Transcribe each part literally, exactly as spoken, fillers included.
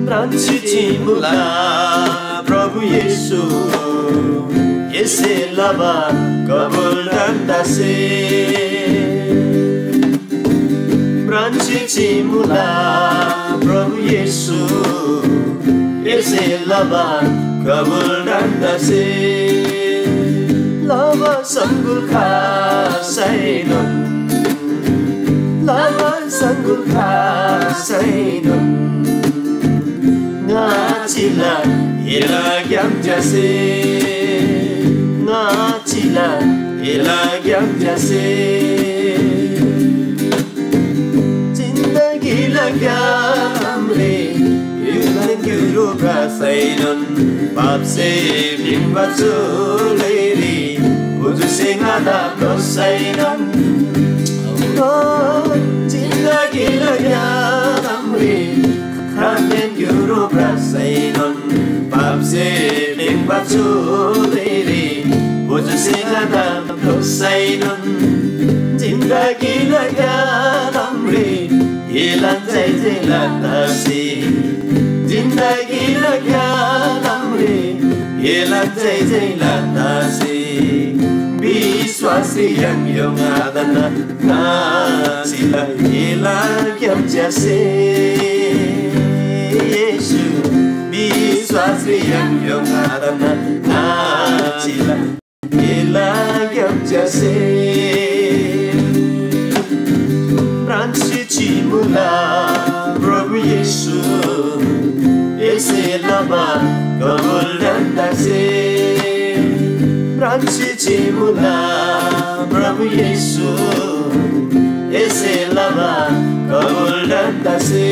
म्राङ्सी चिमुला प्रभु येशू, एसे लबा कबुल दान्‍दासे। म्राङ्सी चिमुला प्रभु येशू, एसे लबा कबुल दान्‍दासे। लबा सङ्गुल खासैनोन, लबा सङ्गुल खासैनोन। ङाचिला एला ग्‍याम च्‍यासे, ङाचिला एला ग्‍याम च्‍यासे। जिन्दगीला ग्‍यामरी युद्ध क्‍युरु भ्रसैनोन, पापसे पिन्‍बा चुलैरी पुजुसे ङादा दोस्‍सैनोन। ओ, जिन्दगीला ग्‍यामरी खान्‍देन क्‍युरु भ्रसैनोन, पापसे पिन्‍बा चुलैरी पुजुसे ङादा दोस्‍सैनोन। जिन्दगीला ग्‍यामरी एला जय जय लतासे, जिन्दगीला ग्‍यामरी एला जय जय लतासे। विश्‍वासरी य्‍हाङ य्‍होङ आदना नाचिला एला ग्‍याम च्‍यासे। येशू, विश्‍वासरी य्‍हाङ य्‍होङ आदना नाचिला एला ग्‍याम च्‍यासे। म्राङ्सी चिमुला प्रभु येशू, एसे लबा कबुल दान्‍दासे। म्राङ्सी चिमुला प्रभु येशू, एसे लबा कबुल दान्‍दासे।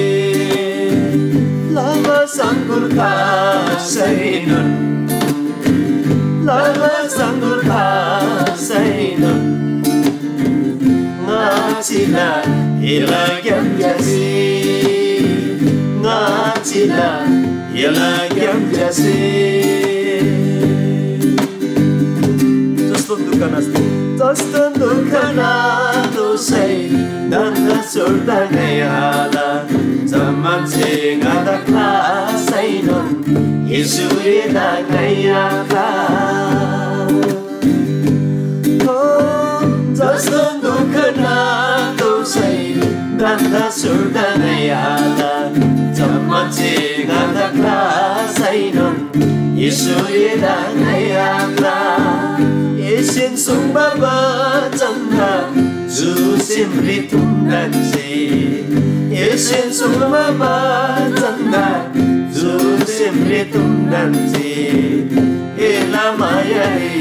लबा सङ्गुल खासैनोन, लबा सङ्गुल खासैनोन। ङाचिला एला ग्‍याम च्‍यासे, ङाचिला एला ग्‍याम च्‍यासे। जस्तो दुःख नास्ति, जस्तो दुःख नातोसै धन्दा सुर्दा ङाइ आला। जम्‍मान छे ङादा ख्‍लासैनोन येशू एदा ङाइ आख्‍ला। ओ, जस्तो दुःख नातोसै धन्दा सुर्दा ङाइ आला। जम्‍मान छे ङादा ख्‍लासैनोन येशू एदा ङाइ आख्‍ला। येशून सुङ्बा बचनदा जुसेम रितुम ढन्‍सी। येशून सुङ्बा बचनदा जुसेम रितुम ढन्‍सी। एला मायारी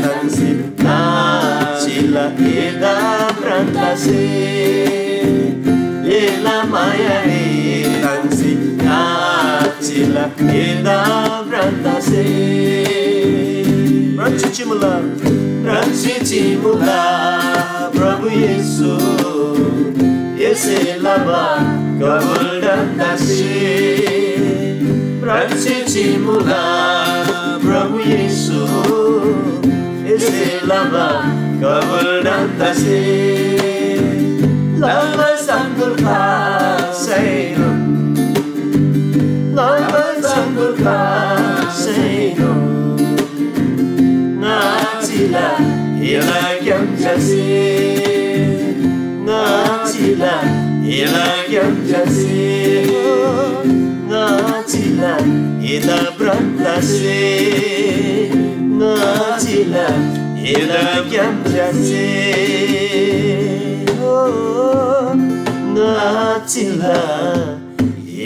ताङ्सी नाचिला एदा भ्रान्‍तासे। एला मायारी ताङ्सी नाचिला एदा भ्रान्‍तासे। म्राङ्सी चिमुला, म्राङ्सी चिमुला प्रभु येशू, एसे लबा कबुल दान्‍तासे। म्राङ्सी चिमुला प्रभु येशू, एसे लबा कबुल दान्‍तासे। लबा सङ्गुल खासैनोन, लबा सङ्गुल खासैनोन। ङाचिला एला ग्‍याम च्‍यासे। ङाचिला एला ग्‍याम च्‍यासे। ङाचिला एदा भ्रान्‍तासे। ङाचिला एदा ग्‍याम च्‍यासे। ओ, ङाचिला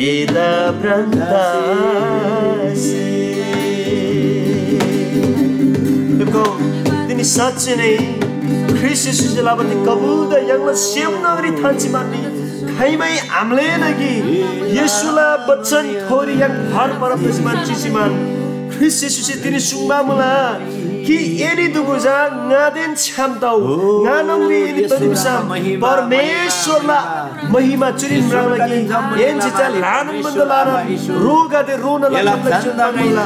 एदा भ्रान्‍तासे। देखो, तिनी साँच्‍चै नै ख्रीष्‍ट येशूसे लबा थे कबुलदा य्‍हाङला सेम न्‍हङरी थान्‍सी मान्‍नी खाइमै आम्‍लेःना कि येशूला बचन थोरी य्‍हाङ भर परब तसी मान चिसी मान ख्रीष्‍ट येशूसे तिनी सुङ्बा मुला। कि एनी दुगु चा ङादेन छ्‌याम तउ। ङा न्‍हङरी एनी तजी भिसम परमेश्‍वरला महिमा चुरीन म्राङ्ला कि एनसे चा ल्‍हानान भन्‍दा ल्‍हानान रोगदे रोना लखम लसी ताङ्मुला।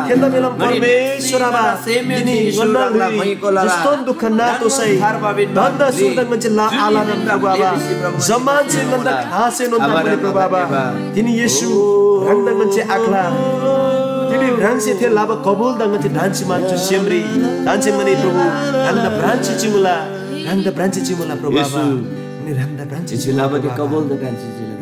थेन्‍दा मेलम परमेश्‍वर आबा, तिनी ङन्‍ना ल्‍हुइरी जस्‍तोन दुख नातोःसै धन्‍दा सुर्दा ङन्‍से ला आलानम प्रभु आबा, जम्‍मानसे ङन्‍दा ख्‍लासैनोन ताङ्मुला प्रभु आबा। तिनी येशू ह्राङदा ङन्‍से आख्‍ला। तिनी ह्राङसे थे लबा कबुलदा ङन्‍से ढन्‍सी मान चु सेमरी ढन्‍सी मनी प्रभु ह्राङदा भ्रान्‍सी चिमुला। ह्राङदा भ्रान्‍सी चिमुला प्रभु आबा। अनि ह्राङदा भ्रान्‍सी चिमुला लबा थे कबुलदा ढन्‍सी चिला।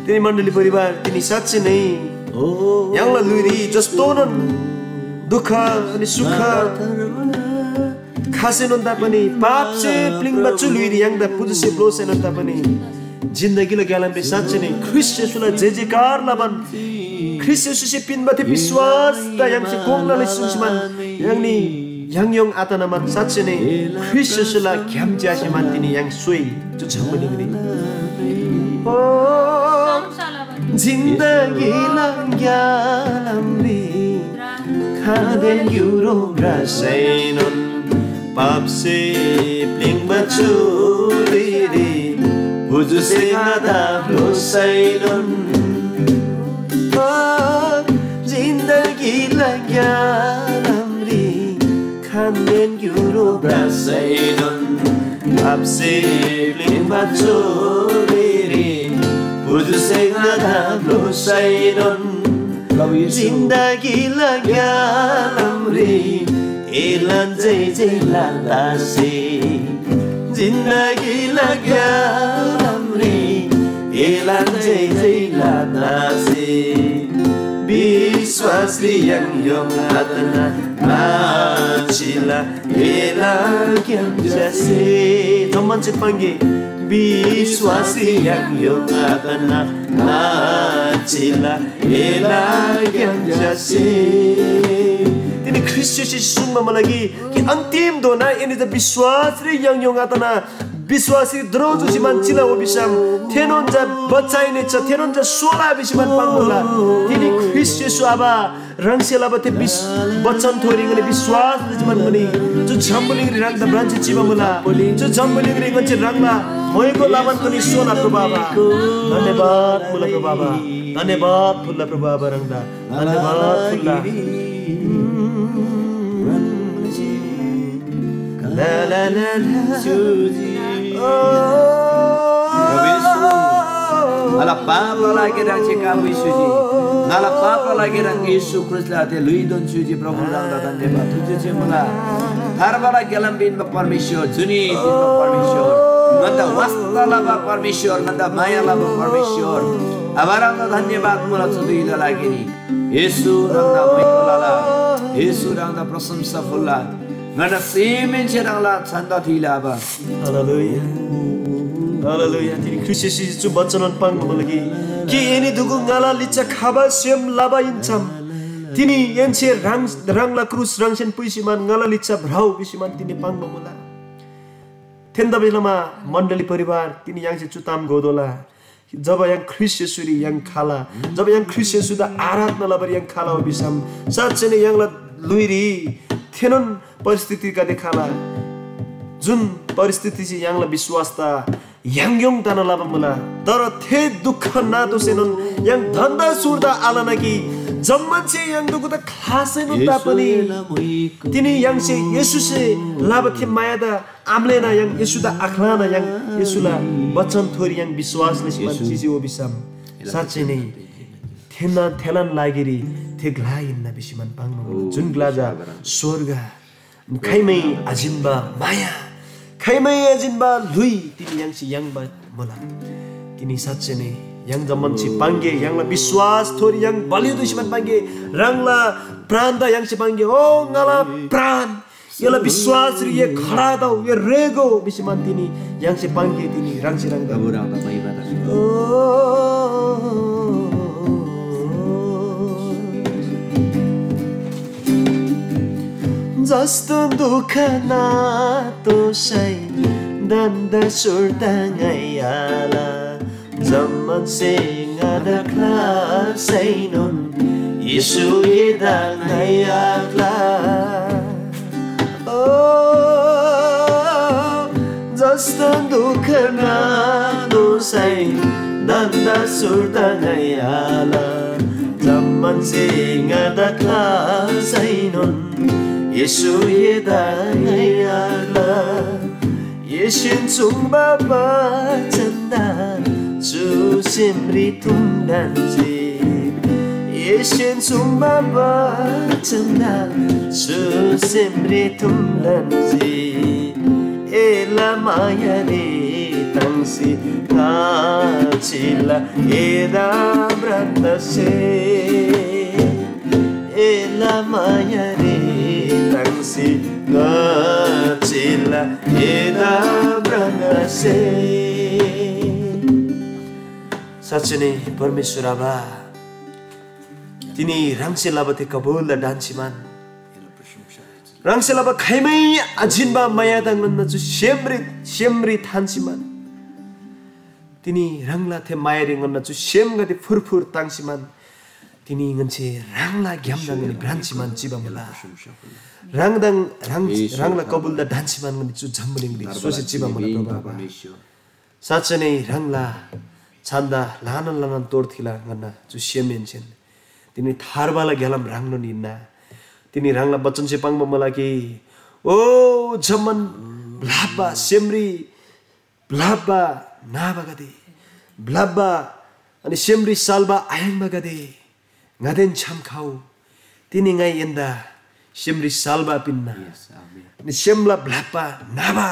तिनी मण्डली परिवार, तिनी साँच्चै नै य्‍हाङला ल्‍हुइरी जस्तोनोन दुःख अनि सुख खसेनोन तापनि पापसे प्‍लिङ्बा चु ल्‍हुइरी य्‍हाङदा पुजुसे ब्‍लोसेनोन तापनि जिन्दगीला ग्‍यालामरी साँच्चै नै ख्रीष्‍ट येशूला जय जयकार लबान ख्रीष्‍ट येशूसे पिन्‍बा थे विश्‍वासदा य्‍हाङसे कोङ्‌ना लसी सुङ्सी मान य्‍हाङनी य्‍हाङ य्‍होङ आतनामान साँच्चै नै ख्रीष्‍ट येशूला ग्‍याम च्‍यासी मान तिनी य्‍हाङ सोइ चु जम्‍बुलिङरी। ओ जिन्दगीला ग्‍यालामरी खाँदेन ग्‍युरो भ्रसैनोन पापसे प्‍लिङ्बा चु ल्‍हुइरी पुजुसे ङादा ब्‍लोसैनोन। ओ जिन्दगीला ग्‍यालामरी खान्‍देन ग्‍युरो भ्रसैनोन पापसे प्‍लिङ्बा चोरीरी पुजुसे ङादा ब्‍लोसैनोन। प्रभु येशू। जिन्दगीला ग्‍यालामरी एलान जय जय लातासे। जिन्दगीला ग्‍यालामरी एलान जय जय लातासे। विश्‍वासरी य्‍हाङ य्‍होङ आतना नाचिला एला ग्‍याम च्‍यासे। जम्‍मान चित पाङ्गे। विश्‍वासरी य्‍हाङ य्‍होङ आतना नाचिला एला ग्‍याम च्‍यासे। तिनी ख्रीष्‍ट येशूसे सुङ्बा मुला कि, कि अन्‍तिम धोना एनी चा विश्‍वासरी य्‍हाङ य्‍होङ आतना विश्‍वासरी द्रो जुसी मान चिला हो भिसम थेनोन चा बच्‍चाइने च थेनोन चा सोला भिसी मान पाङ्मुला। तिनी ख्रीष्‍ट येशू आबा ह्राङसे लबा थे विश-, बचन थोरी ङनी विश्‍वास लसी मान ङनी चु जम्‍बुलिङरी ह्राङदा भ्रान्‍सी चिबा मुला। चु जम्‍बुलिङरी ङन्‍से ह्राङला मोइको लबान ङनी सोला प्रभु आबा। धन्‍यवाद मुला प्रभु आबा। धन्‍यवाद फुल्ला प्रभु आबा ह्राङदा। धन्‍यवाद फुल्ला। ला, ला, ला, ला। प्रभु येशू, ङाला पापला लागिरी ह्राङसे काबुइ स्‍युजी। ङाला पापला लागिरी ह्राङ येशू ख्रीष्‍टला थे ल्‍हुइदोन स्‍युजी। प्रभु ह्राङदा धन्‍यवाद। थुर्जी मुला। थार्बाला ग्‍यालाम पिन्‍बा परमेश्‍वर, जुनी पिन्‍बा परमेश्‍वर, ङन्‍दा वास्‍ता लबा परमेश्‍वर, ङन्‍दा माया लबा परमेश्‍वर। आबा ह्राङदा धन्‍यवाद मुला चु धुइला लागिरी। येशू ह्राङदा मैत्‍री लला। येशू ह्राङदा प्रशंसा फुल्‍ला। ङन्‍ना सेमहेन्‍से ह्राङला छन्‍दा थुइला आबा। हालेलुया। हालेलुया। तिनी ख्रीष्‍ट येशूसे चु बचनन पाङ्बा मुला कि, कि एनी दुगु ङाला लिच्‍छा खबा सेम लबा हिन्‍सम तिनी एन्‍से ह्राङ, ह्राङला क्रुस ह्राङसेन पुइसी मान ङाला लिच्‍छा भ्रउ भिसी मान तिनी पाङ्बा मुला। थेन्‍दा भिलमा मण्‍डली परिवार तिनी य्‍हाङसे चु ताम घोतोःला। जब य्‍हाङ ख्रीष्‍ट येशूरी य्‍हाङ खला, जब य्‍हाङ ख्रीष्‍ट येशूदा आराधना लबारी य्‍हाङ खला भिसम साँच्‍चै नै य्‍हाङला ल्‍हुइरी थेनोन परिस्थितिगदे खला, जुन परिस्थितिसे य्‍हाङला विश्‍वासदा य्‍हाङ य्‍होङ तना लबा मुला। तर थे दुःख नातोःसेनोन य्‍हाङ धन्‍दा सुर्दा आलना कि जम्‍मानसे य्‍हाङ दुगुदा ख्‍लासैनोन तापनि तिनी य्‍हाङसे येशूसे लबा थे मायादा आम्‍लेना य्‍हाङ येशूदा आख्‍लाना य्‍हाङ येशूला बचनथोरी य्‍हाङ विश्‍वास लसी मान चिजी ओ भिसम साँच्‍चै नै थेन्‍ना थेलान लागिरी थे ग्‍ला हिन्‍ना भिसी मान पाङ्बा मुला। जुन ग्‍ला चा स्‍वर्ग खाइमै आजिन्‍बा माया, खाइमै आजिन्‍बा ल्‍हुइ तिनी य्‍हाङसे याङ्बा मुला। तिनी साँच्‍चै नै य्‍हाङ जम्‍मान छि पाङ्‌गे, य्‍हाङला विश्‍वास थोरी य्‍हाङ बलियो दोसी मान पाङ्‌गे, ह्राङला प्राणदा य्‍हाङसे पाङ्‌गे। ओ ङाला प्राण, एला विश्वासरी ए खडा तउ, ए रेगो भिसी मान तिनी य्‍हाङसे पाङ्‌गे। तिनी ह्राङसे ह्राङ प्रभु ह्राङदा महिमा तसी। ओ, जस्तो दुःख नातोसै दण्ड सुर्ता ङाइ आला, जम्‍मान से ङादा ख्‍लासैनोन येशू एदा ङाइ आख्‍ला। ओ, जस्तो दुःख नातोसै दण्ड सुर्ता ङाइ आला, जम्‍मान से ङादा ख्‍लासैनोन येशू एदा ङाइ आख्‍ला। येशून सुङ्बा बचनदा चु सेमरी थुम ढन्‍सी। येशून सुङ्बा बचनदा चु सेमरी थुम ढन्‍सी। एला मायारी ताङ्सी नाचिला एदा भ्रान्‍दसे। एला मायारी ताङ्सी नाचिला एदा भ्रान्‍दसे। साँच्‍चै नै परमेश्‍वर आबा, तिनी ह्राङसे लबा थे कबुलदा ढन्‍सी मान, ह्राङसे लबा खाइमै आजिन्‍बा मायादा ङन्‍ना चु सेमरी सेमरी थान्‍सी मान, तिनी ह्राङला थे मायारी ङन्‍ना चु सेमगदे फुरफुर ताङ्सी मान, तिनी ङन्‍से ह्राङला ग्‍यामदा ङनी भ्रान्‍सी मान चिबा मुला। ह्राङदङ ह्राङ ह्राङला कबुलदा ढन्‍सी मान ङनी चु जम्‍बुलिङरी सोसी चिबा मुला प्रभु आबा। साँच्‍चै नै ह्राङला छान्‍दा ल्‍हानान ल्‍हानान तोर थिला ङन्‍ना चु सेमहेन्‍सेन तिनी थार्बाला ग्‍यालाम ह्राङनोन हिन्‍ना। तिनी ह्राङला बचनसे पाङ्बा मुला कि, ओ जम्‍मान ब्‍लप्‍बा सेमरी ब्‍लप्‍बा नाबागदे, ब्‍लप्‍बा अनि सेमरी साल्‍बा आयाङ्बागदे, ङादेन छ्‌याम खउ। तिनी ङाइ एन्‍दा सेमरी साल्‍बा पिन्‍ना। अनि सेमला ब्‍लप्‍बा नाबा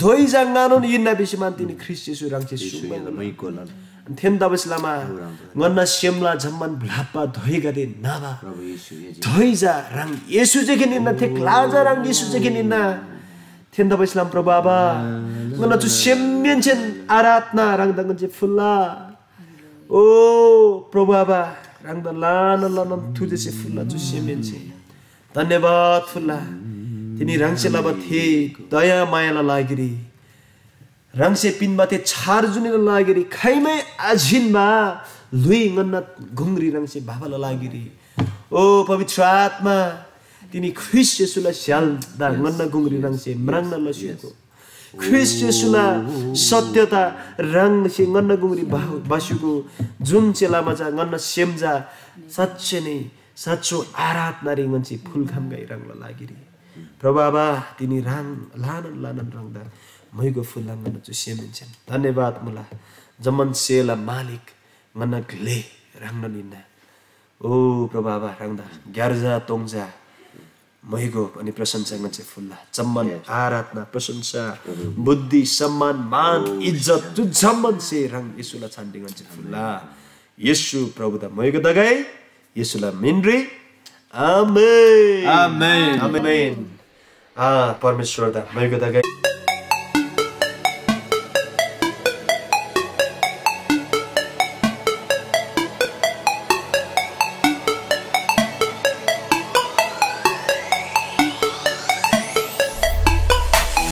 धोइ जा ङानोन हिन्‍ना भिसी मान तिनी ख्रीष्‍ट येशू ह्राङसे सुङ्बा मुला। अनि थेन्‍तबासेलमा ङन्‍ना सेमला जम्‍मान ब्‍लप्‍बा धोइगदे नाबा धोइ जा ह्राङ येशू जेखेन हिन्‍ना, थे ग्‍ला जा ह्राङ येशू जेखेन हिन्‍ना। थेन्‍तबासेलमा प्रभु आबा, ङन्‍ना चु सेमहेन्‍सेन आराधना ह्राङदा ङन्‍से फुल्‍ला। ओ प्रभु आबा, ह्राङदा ल्‍हानान ल्‍हानान थुजेसे फुल्‍ला चु सेमहेन्‍से। धन्‍यवाद फुल्‍ला। तिनी ह्राङसे लबा थे दया मायाला लागिरी, ह्राङसे पिन्‍बा थे छार जुनीला लागिरी खाइमै आजिन्‍बा ल्‍हुइ ङन्‍ना गुङरी ह्राङसे भबाला लागिरी, ओ पवित्र आत्‍मा, तिनी ख्रीष्‍ट येशूला स्‍यालदा ङन्‍ना गुङरी ह्राङसे म्राङ्ना लस्‍युगो। ख्रीष्‍ट येशूला सत्यता ह्राङसे ङन्‍ना गुङरी बा-, बास्‍युगो। जुन चेलामा चा ङन्‍ना सेम चा साँच्‍चै नै साँचो आराधनारी ङन्‍से फुल्‍खम्‍गै ह्राङला लागिरी। प्रभु आबा, तिनी ह्राङ ल्‍हानान ल्‍हानान ह्राङदा म्‍हाइगो फुल्‍ला ङन्‍ना चु सेमहेन्‍सेन। धन्‍यवाद मुला। जम्‍मान सेला मालिक ङन्‍ना ग्‍ले ह्राङनोन हिन्‍ना। ओ प्रभु आबा, ह्राङदा ग्‍यार्जा तोङजा म्‍हाइगो अनि प्रशंसा ङन्‍से फुल्‍ला। जम्‍मान आराधना, प्रशंसा, बुद्धि, सम्मान, मान, इज्‍जत, चु जम्‍मान से ह्राङ येशूला छानरी ङन्‍से फुल्‍ला। येशू प्रभुदा म्‍हाइगो तगै, येशूला मिनरी। आमेन। आमेन। आमेन। आ, परमेश्‍वरदा म्‍हाइगो तगै।